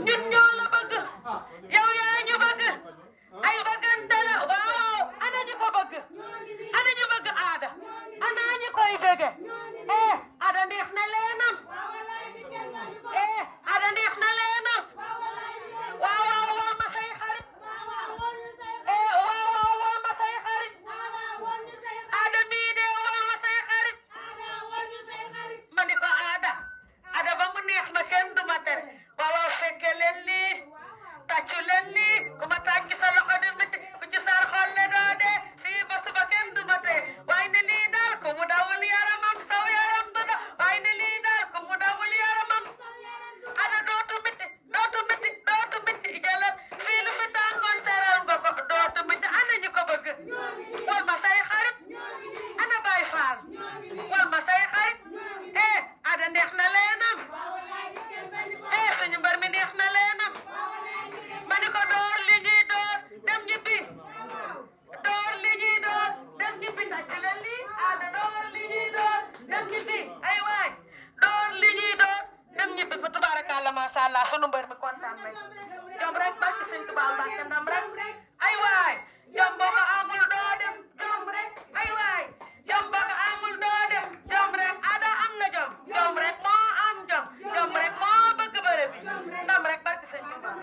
ñun ñoo la bëgg yow yaa ñu bëgg ay bëggante la waaw ana ñu ko bëgg ana ñu bëgg aada ana ñu koy bëgge aada neex na leenam aada neex na leenam waaw waaw ma say xarit waaw ma say xarit aada mii de waaw ma say xarit ma ni ko aada ba mu neex ma kenn du ma tere waaw fekke leen lii tàccu leen lii ku ma tàcc sa loxo di ma ci ku ci sar xol ne doo dee fii ba suba kenn du ma tee waaye ne lii daal ku mu dawul yaramam saw yaram du da waaye ne lii daal ku mu dawul yaramam ada dootu miti jëlal fii lu fi tàngoon seral nga ko dootu miti ana ñu ko bëgg wal ma say xarit ana Baay Faal wal ma say xarit ada neex na leenam suñu mbar mi neex na leenam ma ni ko door li ñuy door dem ñibbi door li ñuy door dem ñibbi tàcc leen lii ada door li ñuy door dem ñibbi ay waay door li ñuy door dem ñibbi fa tubaarakàlla masha Allah sunu mbër mi kontaan nañ jom rek barki sëñ Tuubaa Mbàkke ndam rek ay waay jom boo ko amul doo dem jom rek ay waay jom boo ko amul doo dem jom rek ada am na jom rek moo am jom rek moo bëgg bëre bi ndam rek barki sëñ Tuubaa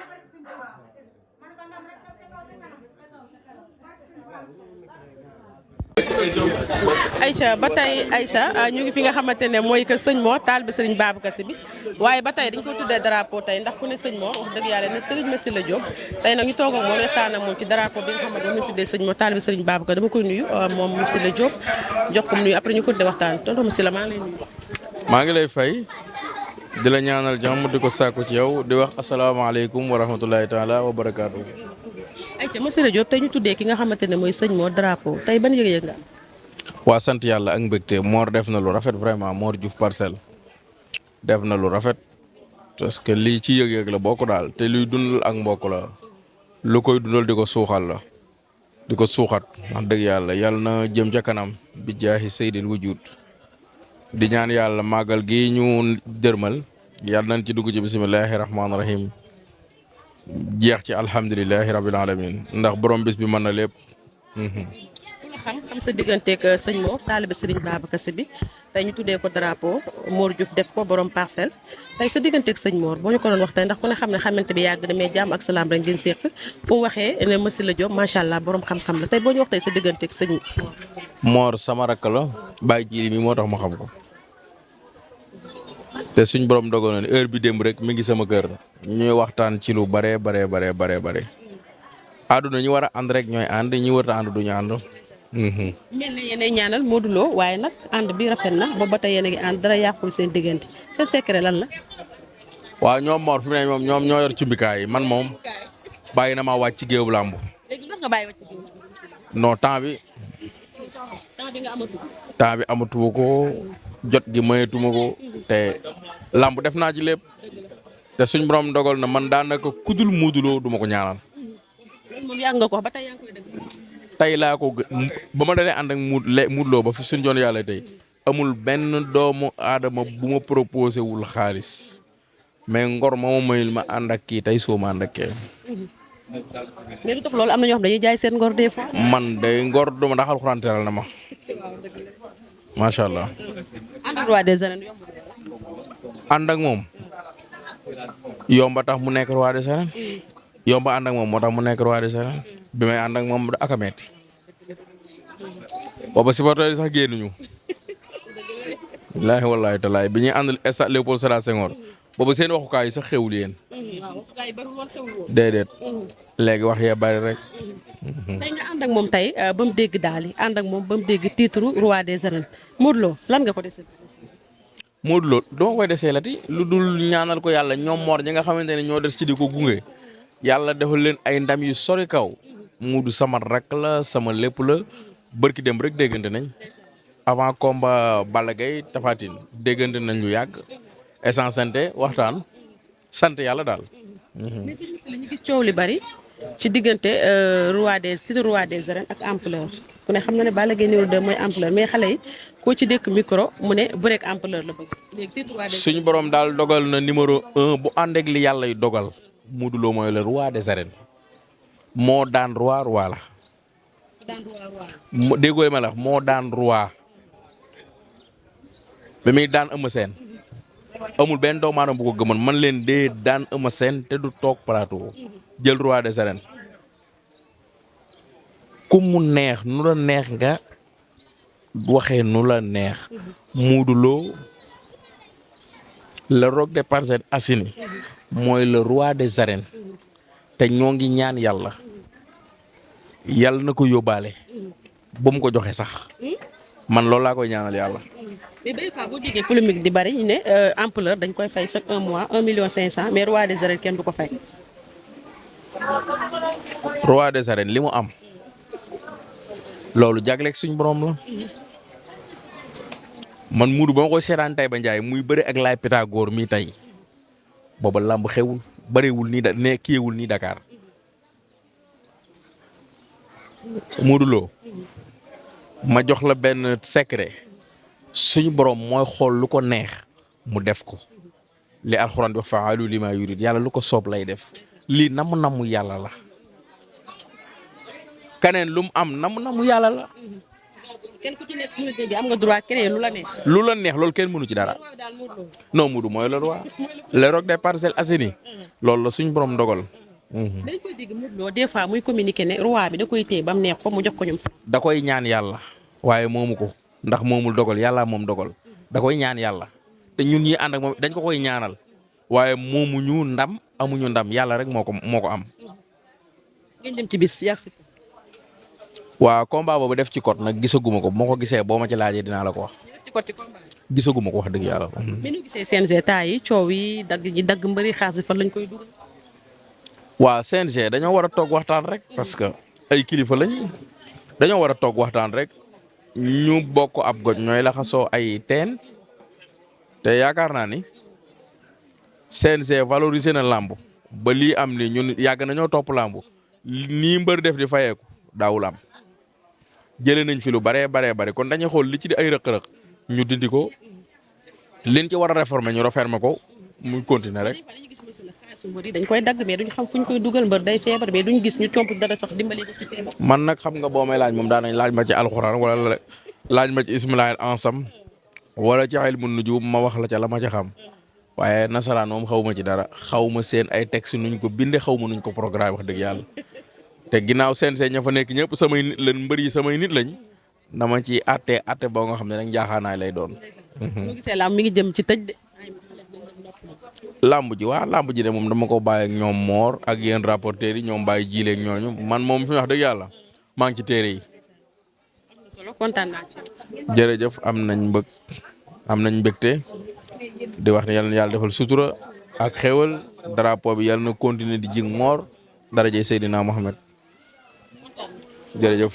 Aïcha ba tey Aïcha ñu ngi fi nga xamante ne mooy que sëñ Mor taalibe Serigne Babacar Sy bi waaye ba tey dañ ko tuddee drapeau tey ndax ku ne sëñ Mor wax dëgg yàlla ne Serigne Massila Diop tey nag ñu toog ak moom waxtaan ak moom ci drapeau bi nga xamante ne moom tuddee sëñ Mor taalibe Serigne Babacar dama koy nuyu moom Massila Diop jox ko mu nuyu après ñu ko tuddee waxtaan tonton Massila maa ngi lay nuyu. maa ngi lay fay di la ñaanal jàmm di ko sàkku ci yow di wax asalaamaaleykum wa rahmatulahi taala wa barakaatu. Aïcha Massila Diop tey ñu tuddee ki nga xamante ne mooy sëñ Mor drapeau tey ban yëg-yëg nga am. waa sant yàlla ak mbégte Mor def na lu rafet vraiment Mor Diouf Parcelles def na lu rafet parce que lii ci yëg-yëg la bokk daal te luy dundal ak mbokk la lu koy dundal di ko suuxal la di ko suuxat wax dëgg yàlla na jëm ca kanam bi jaahi seydil wujud di ñaan yàlla màggal gi ñu dërmal yàlla nañ ci dugg ci bisimilahi rahmaani rahim jeex ci alhamdulilahi rabil alamin ndax borom bis bi mën na lépp. xam sa digganteeg sëñ Mor taalibe Serigne Babacar Sy bi tey ñu tuddee ko drapeau Mor Diouf def ko borom Parcelles tey sa digganteeg sëñ Mor boo ñu ko doon wax tey ndax ku ne xam ne xamante bi yàgg na mais jàmm ak salaam rek ngeen séq fu mu waxee ne Massila Diop macha allah borom xam-xam la tey boo ñu wax tey sa digganteeg sëñ Mor sama rakk la bàyyi ji mi moo tax ma xam ko te suñ borom dogoon na heure bi démb rek mi ngi sama kër ñuy waxtaan ci lu bare. àdduna ñi war a ànd rek ñooy ànd ñi war a ànd duñu ànd. mel na yéenay ñaanal Modou Lo waaye nag ànd bi rafet na boobu ba tey yéen a ngi ànd dara yàqul seen diggante seen secret lan la. waaw ñoom Mor fi mu ne moom ñoom ñoo yor cumbikaay yi man moom bàyyi na maa wàcc ci géewu làmb. léegi nga bàyyi wàcc ci non temps bi nga amatu. temps bi amatuma ko jot gi mayetuma ko te làmb def naa ci lépp te suñ borom dogal na man daanaka kudul Modou Lo duma ko ñaanal. loolu moom yàgg nga ko ba tey yaa ngi koy dégg. tey laa ko ba ma dalee ànd ak Modou Lo ba fi suñ joon yàlla tey amul benn doomu aadama bu ma proposé wul xaalis mais ngor ma mayul ma ànd ak kii tey soo ma ànd ak kee. mais lu tax loolu am na ñoo xam dañuy jaay seen ngor des fois. man day ngor duma ndax alxuraan teral na ma macha allah. ànd ak roi des arènes yomb. ànd ak moom yomba tax mu nekk roi des arènes yomba ànd ak moom moo tax mu nekk roi des arènes bi may ànd ak moom ak a metti booba supporter yi sax génnuñu wallaahi wallaahi talaay bi ñuy ànd stade Léopold Sédar Senghor booba seen waxukaay yi sax xewul yéen déedéet léegi wax yee bari rek. tey nga ànd ak moom tey ba mu dégg daal yi ànd ak moom ba mu dégg titre roi des arènes Modou Lo lan nga ko desee. Modou Lo dama koy desee lati lu dul ñaanal ko yàlla ñoom Mor ñi nga xamante ne ñoo des ci di ko gunge yàlla defal leen ay ndam yu sori kaw Modou sama rak la sama lépp la bërki dem rek déggante nañ avant combat Balla Gaye Tapha Tine déggante nañ lu yàgg essence santé waxtaan sant yàlla daal. mais si ñu gis coow li bari ci diggante titre roi des arènes ak ampleur ku ne xam na ne Balla Gaye numéro 2 mooy ampleur mais xale yi koo ci dékk micro mu ne bëreek ampleur la bëgg léegi titre roi des suñu borom daal dogal na numéro 1 bu ànd ak li yàlla yu dogal Modou Lo mooy le roi des arènes moo daan roi la déggoo ma la moo daan roi ba muy daan Eumeu Sène amul benn doomu aadama bu ko gëmoon man leen dee daan Eumeu Sène te du toog plateau jël roi des arènes ku mu neex nu la neex nga waxee nu la neex Modou Lo le roc des Parcelles Assainies mooy le roi des arènes te ñoo ngi ñaan yàlla na ko yóbbaale ba mu ko joxe sax man loolu laa koy ñaanal yàlla. mais des fois boo déggee polémique di bari ñu ne ampleur dañ koy fay chaque un mois 1,5 million mais roi des arènes kenn du ko fay. roi des arènes li mu am loolu jagleeg suñ borom la man Modou ba ma koy seetaan tey ba Ndiaye muy bëri ak laay Pythagore mi tey booba làmb xewul bëriwul nii kiiwul nii Dakar Modou Lo ma jox la benn secret suñu borom mooy xool lu ko neex mu def ko li alxuraan di wax fa'aalu limaa yurid yàlla lu ko soob lay def lii namu yàlla la keneen lu mu am namu yàlla la. kenn ku ci nekk suñu dégg am nga droit keneen lu la neex. lu la neex loolu kenn mënu ci dara. non Modou mooy le roi. le roc des Parcelles Assainies loolu la suñu borom dogal. dañ koy dégg Modou Lo des fois muy communiquer ne roi bi da koy téye ba mu neex ko mu jox ko ñoom. da koy ñaan yàlla waaye moomu ko ndax moomul dogal yàlla moom dogal da koy ñaan yàlla te ñun ñi ànd ak moom dañ ko koy ñaanal waaye moomuñu ndam amuñu ndam yàlla rek moo ko am. ngeen dem ci bis yàgg si. waaw combat boobu def ci code nag gisaguma ko bu ma ko gisee boo ma ci laajee dinaa la ko wax. gisaguma ko wax dëgg yàlla. mais nu gisee CNG temps yi coow yi dagg mbëri xaas bi fan lañ koy dugal. waa CNG dañoo war a toog waxtaan rek parce que ay kilifa lañ dañoo war a toog waxtaan rek ñu bokk ab goj ñooy laxasoo ay teen te yaakaar naa ni CNG valorisé na làmb ba lii am ni ñun yàgg nañoo topp làmb nii mbër def di fayeeku daawul am jëlee nañ fi lu baree kon dañuy xool li ci di ay rëq-rëq ñu dindi ko liñ ci war a réformer ñu refermer ko muy continuer rek. dañ koy dagg mais duñ xam fu ñu koy dugal mbër day feebar mais duñ gis ñu comp dara sax dimbali ko ci feebar. man nag xam nga boo may laaj moom daan nañ laaj ma ci alxuraan wala laaj ma ci ismilaahil ansam wala ci ilmu nujum ma wax la ca la ma ca xam waaye nasaraan moom xaw ma ci dara xaw ma seen ay texte nuñ ko binde xaw ma nuñ ko programme wax dëgg yàlla te ginnaaw seen ña fa nekk ñëpp samay nit lañ mbër yi samay nit lañ dama ci atte boo nga xam ne nag njaaxaanaay lay doon. mu gisee làmb mi ngi jëm ci tëj de. làmb ji de moom dama ko bàyyi ak ñoom Mor ak yéen rapporteurs yi ñoom bàyyi jiileeg ñooñu man moom fi wax dëgg yàlla maa ngi ci téere yi. kontaan naa ci. jërëjëf am nañ mbégte di wax ne yàlla defal sutura ak xéwal drapeau bi yàlla na continuer di jig Mor darajay Seydina Mohamed jërëjëf.